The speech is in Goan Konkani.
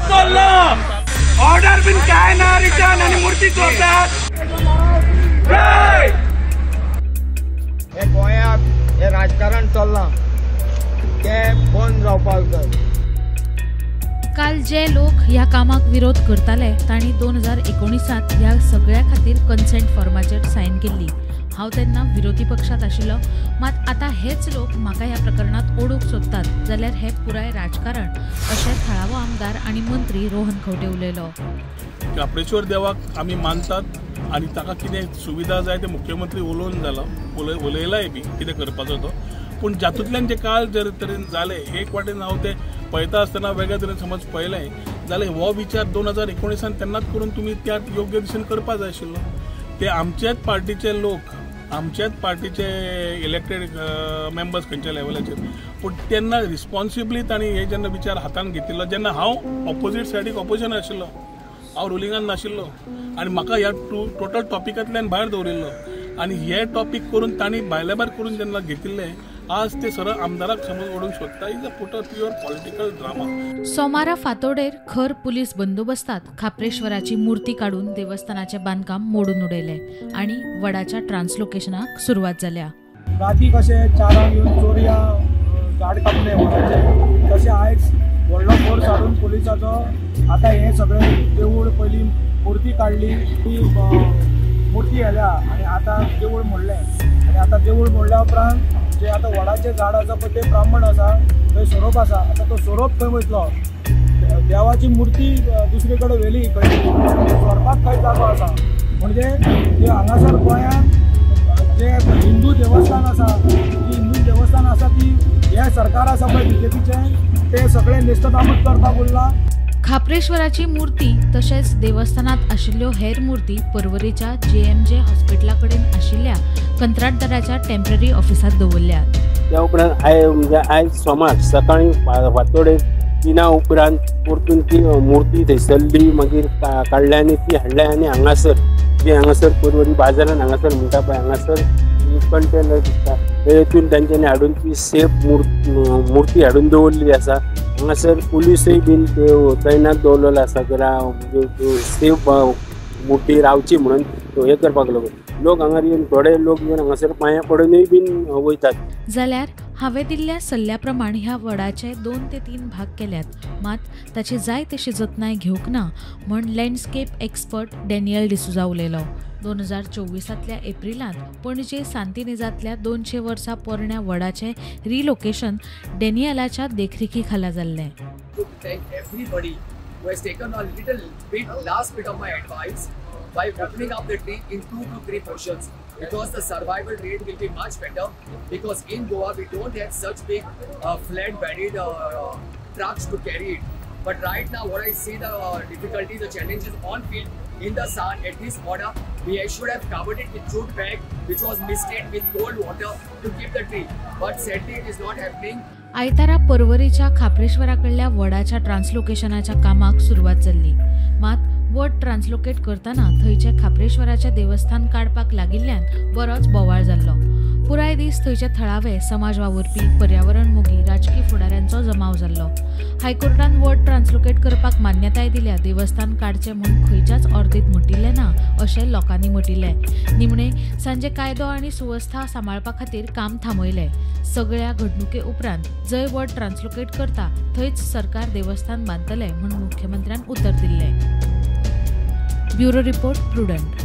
चोरलो, ऑर्डर बीन काय ना रिटर्न आनी मूर्ती चोरतात. हे गोंयांत हे राजकारण चल्लां तें बंद जावपाक जाय. काल जे लोक ह्या कामाक विरोध करताले तांणी 2019 ह्या सगळ्या खातीर कन्सेंट फॉर्माचेर सायन केल्ली. हांव तेन्ना विरोधी पक्षांत आशिल्लो, मात आतां हेच लोक म्हाका ह्या प्रकरणांत ओडूंक सोदतात जाल्यार हें पुराय राजकारण अशें थळावो आमदार आनी मंत्री रोहन खंवटे उलयलो. खाप्रेश्वर देवाक आमी मानतात आनी ताका कितें सुविधा जाय ते मुख्यमंत्री उलोवन जाला, उलयलाय बी कितें करपाचो तो. पूण जातूंतल्यान जे काल जे तरेन जालें, एक वाटेन हांव तें पळयता आसतना वेगळ्या तरेन समज पळयलें जाल्यार हो विचार 2019 तेन्नाच करून तुमी त्या योग्य दिशेन करपाक जाय आशिल्लो. ते आमच्याच पार्टीचे लोक, आमच्याच पार्टीचे इलेक्टेड मेंबर्स खंयच्या लेवलाचेर, पूण तेन्ना रिस्पॉन्सिबली तांणी हे जेन्ना विचार हातान घेतिल्लो, जेन्ना हांव ऑपोजीट सायडीक ऑपोजिशन आशिल्लो, हांव रुलिंगान नाशिल्लो आनी म्हाका ह्या टोटल टॉपिकांतल्यान भायर दवरिल्लो आनी हे टॉपीक करून तांणी भायल्या भायर करून जेन्ना घेतिल्ले, आज ते सरळ आमदाराक समज ओडूंक सोदता. Is a put a pure political drama. सोमारा फांतोडेर खर पुलीस बंदोबस्तात खाप्रेश्वराची मूर्ती काडून देवस्थानाचें बांदकाम मोडून उडयलें आनी वडाच्या ट्रान्सलोकेशनाक सुरवात जाल्या. राती कशें चारांक येवन चोरया झाड कापलें वडाचें, तशें आयज व्हडलो फोर्स हाडून पुलिसाचो आतां हें सगळें देवूळ पयलीं मूर्ती काडली, ती मूर्ती व्हेल्या आनी आतां देवूळ मोडलें. आनी आतां देवूळ मोडल्या उपरांत जे आतां वडाचें झाड आसा पळय ते ब्राह्मण आसा, थंय सोरोप आसा, आतां तो सोरोप खंय वयतलो? देवाची मूर्ती दुसरे कडेन व्हेली, खंय सोरपाक खंय जागो आसा? म्हणजे जे हांगासर गोंयांत जे हिंदू देवस्थान आसा, ती हिंदू देवस्थान आसा ती हे सरकार आसा पळय बीजेपीचें, ते सगळें नेस्तनाबूत करपाक उरलां. खाप्रेश्वराची मूर्ती तशेंच देवस्थानांत आशिल्ल्यो हेर मूर्ती पर्वरेच्या JMJ हॉस्पिटला कडेन आशिल्ल्या कंत्राटदाराच्या टेम्पररी ऑफिसांत दवरल्यात. त्या उपरांत म्हणजे आयज सोमार सकाळीं फांतोडेर 3 उपरांत परतून ती मूर्ती थंयसरली मागीर काडल्या आनी ती हाडल्या आनी हांगासर जी हांगासर पर्वरी बाजारान हांगासर म्हणटा पळय हांगासर कंटेनर दिसता तेतून तांच्यांनी हाडून ती सेफ मूर्ती हाडून दवरलेली आसा. हांगासर पुलिसूय बीन तैनात दवरलेलो आसा म्हणजे सेफ मूर्ती रावची म्हणून हें करपाक लागून लोक हांगा येवन थोडे लोक येवन हांगासर पांयां पडूनय बीन वयतात. जाल्यार हांवें दिल्ल्या सल्ल्या प्रमाण ह्या वडाचे 2 ते 3 भाग केल्यात, मात ताची जाय तशी जतनाय घेवंक ना म्हण लँडस्केप एक्सपर्ट डॅनियल डिसुजा उलयलो. 2024 एप्रिलांत पणजे सांतिनेजांतल्या 200 वर्सां पोरण्या वडाचें रिलोकेशन डॅनियलाच्या देखरेखी खाला जाल्लें. By opening up the tree in 2 to 3 portions, because the survival rate will be much better, because in Goa we don't have such big flat-bedded trucks to carry it. But right now what I see the difficulty, the challenges on field in the sun at this order, we should have covered it with jute bag which was misted with cold water to keep the tree. But sadly it is not happening. आयतारा पर्वरीच्या खाप्रेश्वराकडल्या वडाच्या ट्रान्सलोकेशनाच्या कामाक सुरवात जाल्ली, मात वड ट्रान्सलोकेट करतना थंयचे खाप्रेश्वराचें देवस्थान काडपाक लागिल्ल्यान बरोच बोवाळ जाल्लो. पुराय दीस थंयचे थळावे समाज वावुरपी, पर्यावरण मोगी, राजकी फुडाऱ्यांचो जमाव जाल्लो. हायकोर्टान वड ट्रान्सलोकेट करपाक मान्यताय दिल्या, देवस्थान काडचें म्हूण खंयच्याच ऑर्दीत म्हटिल्लें ना अशें लोकांनी म्हटिल्लें. निमणे सांजे कायदो आनी सुवस्था सांबाळपा खातीर काम थांबयलें. सगळ्या घडणुके उपरांत जंय वड ट्रान्सलोकेट करता थंयच सरकार देवस्थान बांदतलें म्हूण मुख्यमंत्र्यान उतर दिल्लें. Bureau report, Prudent.